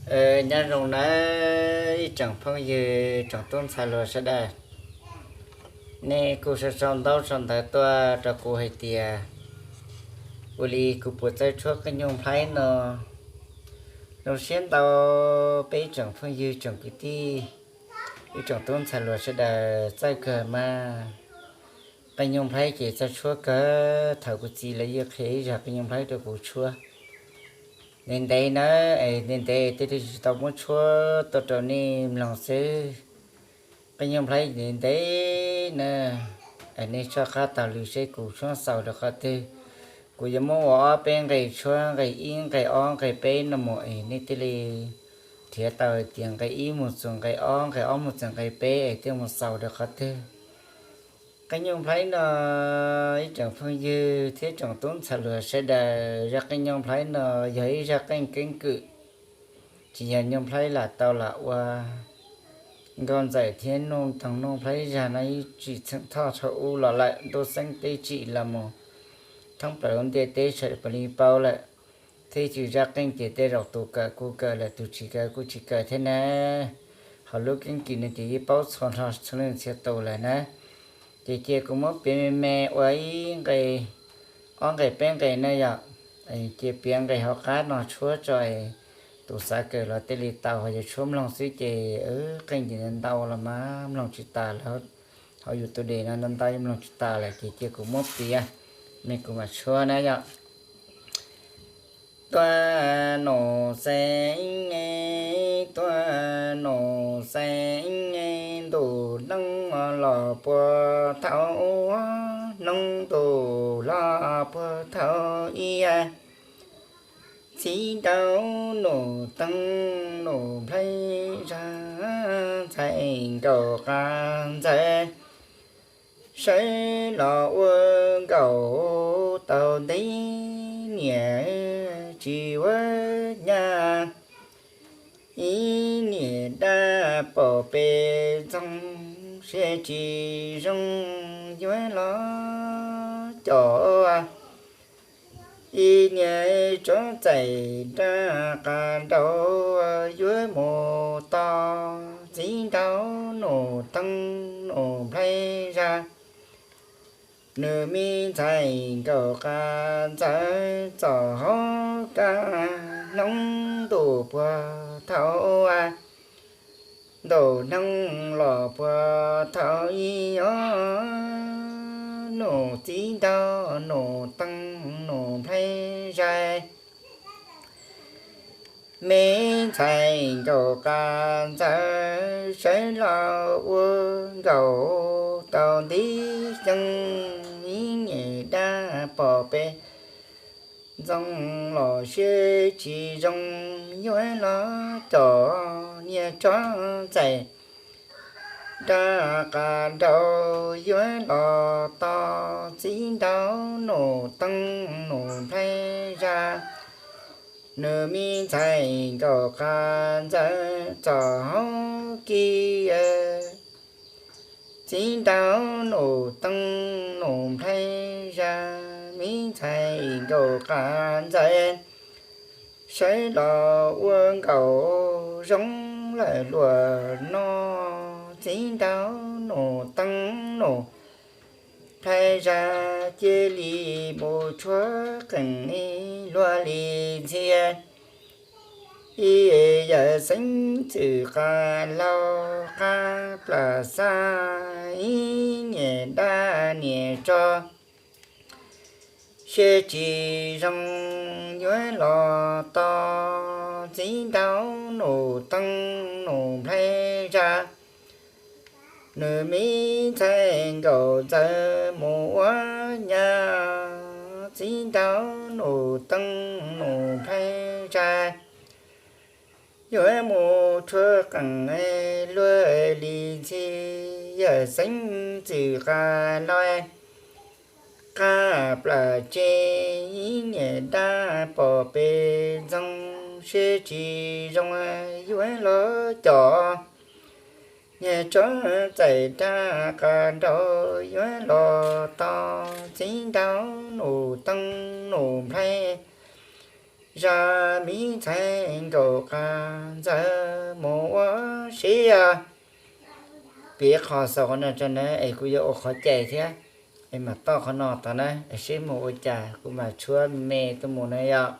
Nyob zoo nawb ib tsoom phooj ywg tsoom tub ntxhais hluas sawv daws. Nej kuj sau sau ntaub sau ntawv tuaj rau kuv hais tias ua li kuv puas txawj tshuab qeej nyuj nplhaib no. Zoo siab ntau peb ib tsoom phooj ywg tsoom kwv tij, ib tsoom tub ntxhais hluas sawv daws txawj kawg mas. Qeej nyuj nplhaib ces txawj tshuab kawg, thaum kuv txiv lawv yeej qhia ib zag qeej nyuj nplhaib rau kuv tshuab. Ntev ntev na, es ntev ntev tej twg tsis tau muab tshuab tuaj rau nej mloog xwb. Qeej nyuj nplhaib ntev ntev na, nej txhob qab taug lw seb kuv tshuab xaus rau qhov twg. Kuv yuav muab ua ob peb nqe tshuab, nqe ib nqe ob nqe peb no mus es nej thiaj li nrhiav tau hais tias nqe ib mus txog nqe ob, nqe ob mus txog nqe peb es thiaj mus xaus rau qhov twg. Qeej nyuj nplhaib no ib tsoom phooj ywg thiab tsoom tub ntxhais hluas sawv daws, zaj qeej nyuj nplhaib no yog ib zaj qeej keeb kwm, tsis yog nyuj nplhaib lam tau lam ua. Nkauj Ntxawm thiab Nuj Toog Nuj Nplhaib Zag no yeej tsim txheem thoj dhau ub los lawm, ntuj xeeb teb tsim los mus thoob plaws lub ntiaj teb sawv daws puav leej paub lawm. Thiab tsis zaj qeej ces tej zaum tus kawm kuj kawm lawm, tus tsis kawm kuj tsis kawm thiab na. Hauv lub keeb kwm no ces yeej paub txhua leej txhia tus lawm na. Ces cia kuv muab piav me me ua ib nqe, ob nqe peb nqe na yom. Cia piav nqe hauv qab no tshuab tso, tus xav kawm los thiaj li tau, ho yog tshuab mloog xwb ces qeej ces ntau los mas mloog tsis tas lawm. Hauv YouTube no ntau ntau mloog tsis tas lawm ces cia kuv muab piav, me kuv mam tshuab na yom. Tuaj nus xeeb, tuaj nus xeeb, ntuj hnub los puag thaum ub, hnub ntuj los puag thaum ub. Txiv nraug Nus Teeb Nus Nplhaib Zag, ntxhais nkaum qab ntxawg, sawv los ua nkaum tau ntev, niam tsis ua nyab, ib niam dab pom peb ntxoog, siab tsis zoo yuav los com. Ib niam tsob txais rab qab nraud, yuav mus tos txiv nraug Nus Teeb Nus Nplhaib Zag. Nws me ntxhais nkaum qab ntxawg, txom hauv kab hnub ntuj puag thaum ub, ntuj hnub los puag thaum ub. Nus txiv nraug Nus Teeb Nus Nplhaib Zag, me ntxhais nkaum qab ntxawg, sawv los ua nkaum tau ntiv xyoo, ib niam dab pom peb ntxoog, los siab tsis zoo yuav los com. Niam tsob txais rab qab nraud, yuav los tos txiv nraug Nus Teeb Nus Nplhaib Zag. Nws me ntxhais nkaum qab ntxawg, txom hauv kab, txiv nraug Nus Teeb Nus Nplhaib Zag, me ntxhais nkaum qab ntxawg, sawv los ua nkaum zoo lawm luag no. Txiv nraug Nus Teeb Nus Nplhaib Zag, cia li mus tshuab qeej luag li ntxhi. Ib yawm xeeb txwm qab laug qab plas xaj, ib niam dab niam tso, siab tsis zoo yuav los tos txiv nraug Nus Teeb Nus Nplhaib Zag. Nws me ntxhais nkaum ntxawg mus ua nyab, txiv nraug Nus Teeb Nus Nplhaib Zag, yuav mus tshuab qeej luag li ntxhi. Yawm xeeb txwm qab laug qab plas tseg, ib niam dab pom peb ntxoog, siab tsis zoo yuav los com. Niam tsob txais rab qab nraud, yuav los tos txiv nraug Nus Teeb Nus Nplhaib zaj miv ntxhais nkaum qab ntxawg mus ua si os. Piav qhov xaus qhov no tso na es kuv yuav ua qhov cais thiab, es mam toj qhov no tod na, es seb mus ua cas kuv mam tshuab me tuaj mus na yom.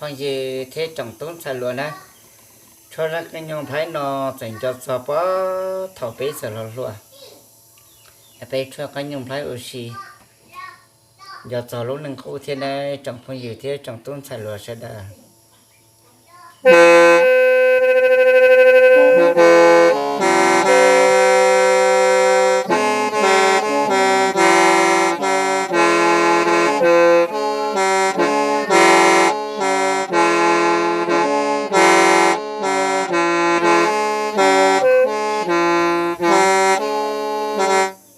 Phooj ywg thiab tsoom tub ntxhais hluas na, tshuab zaj qeej nyuj nplhaib no txawm nco txog puag thaum peb txawm hluas hluas, peb tshuab qeej nyuj nplhaib ua si, nco txog lub neej qub thiab na, tsoom phooj ywg thiab tsoom tub ntxhais hluas sawv daws.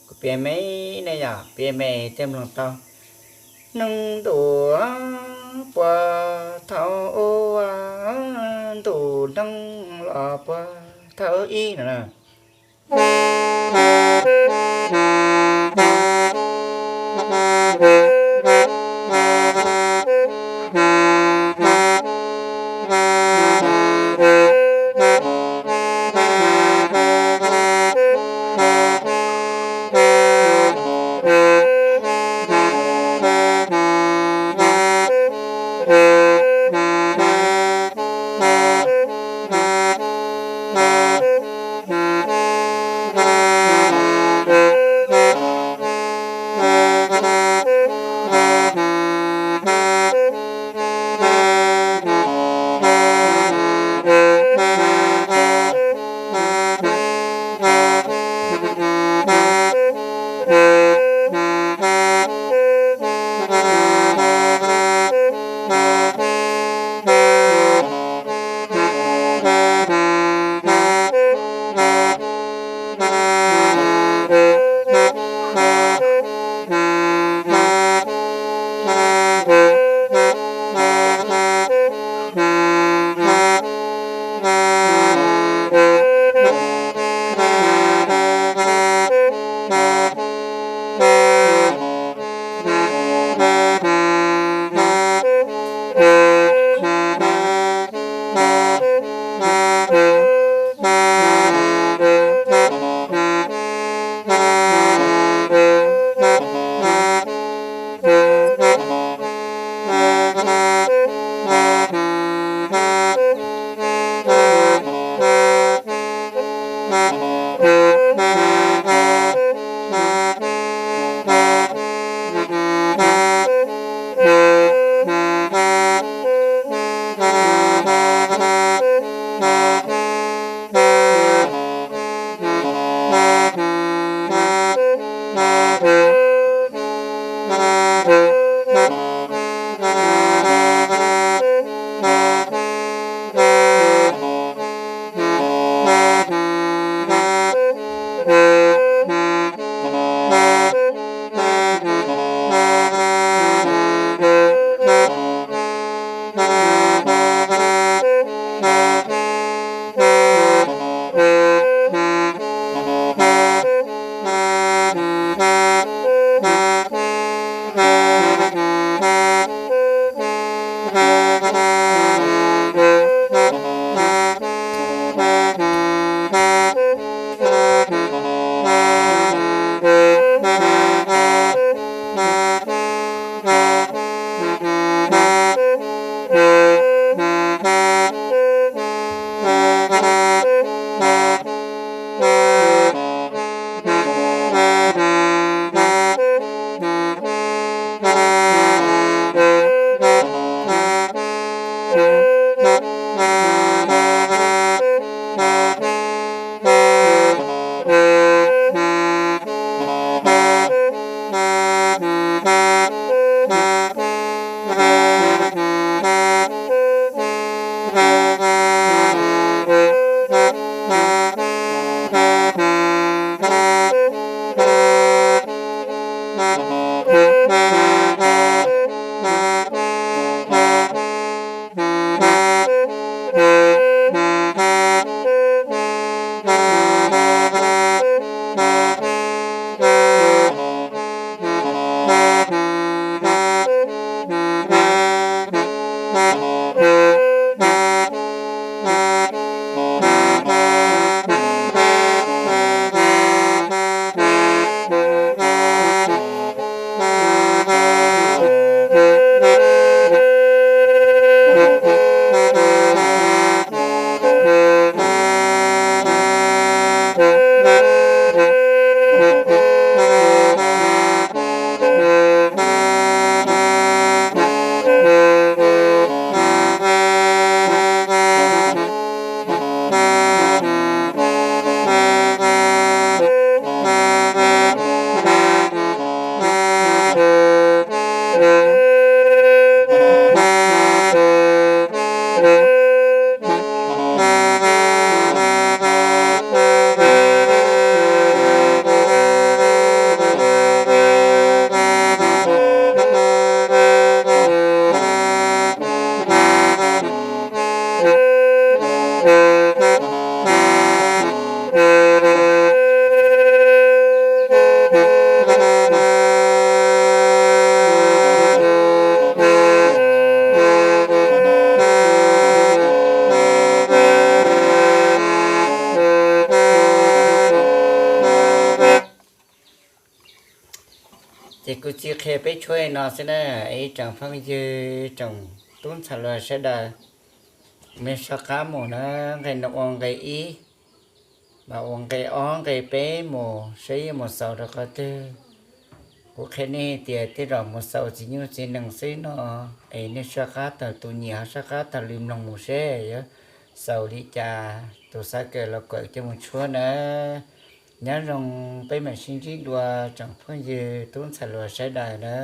Kuv piav me ne yom, piav me thiaj mloog tau. Neej ntuj puag thaum ub, ntuj neej los puag thaum ub no. Ces kuv tsis qhia peb tshuab li no xwb na, ib tsoom phooj ywg tsoom tub ntxhais hluas sawv daws, nej soj qab mus na, nqe no ua nqe ib, mas ua nqe ob nqe peb mus saib yuav mus xaus rau qhov twg. Kuv qhia nej tias tej zaum mus xaus txiv nyuj txiv nees xwb no, es nej soj qab tawm tus nyiam ho soj qab tawm lwm mloog mus seb yuav xaus li cas, tus xav kawm los kawm coj mus tshuab na. Nyob zoo, peb mam sib ntsib dua tsoom phooj ywg tub ntxhais hluas sawv daws na.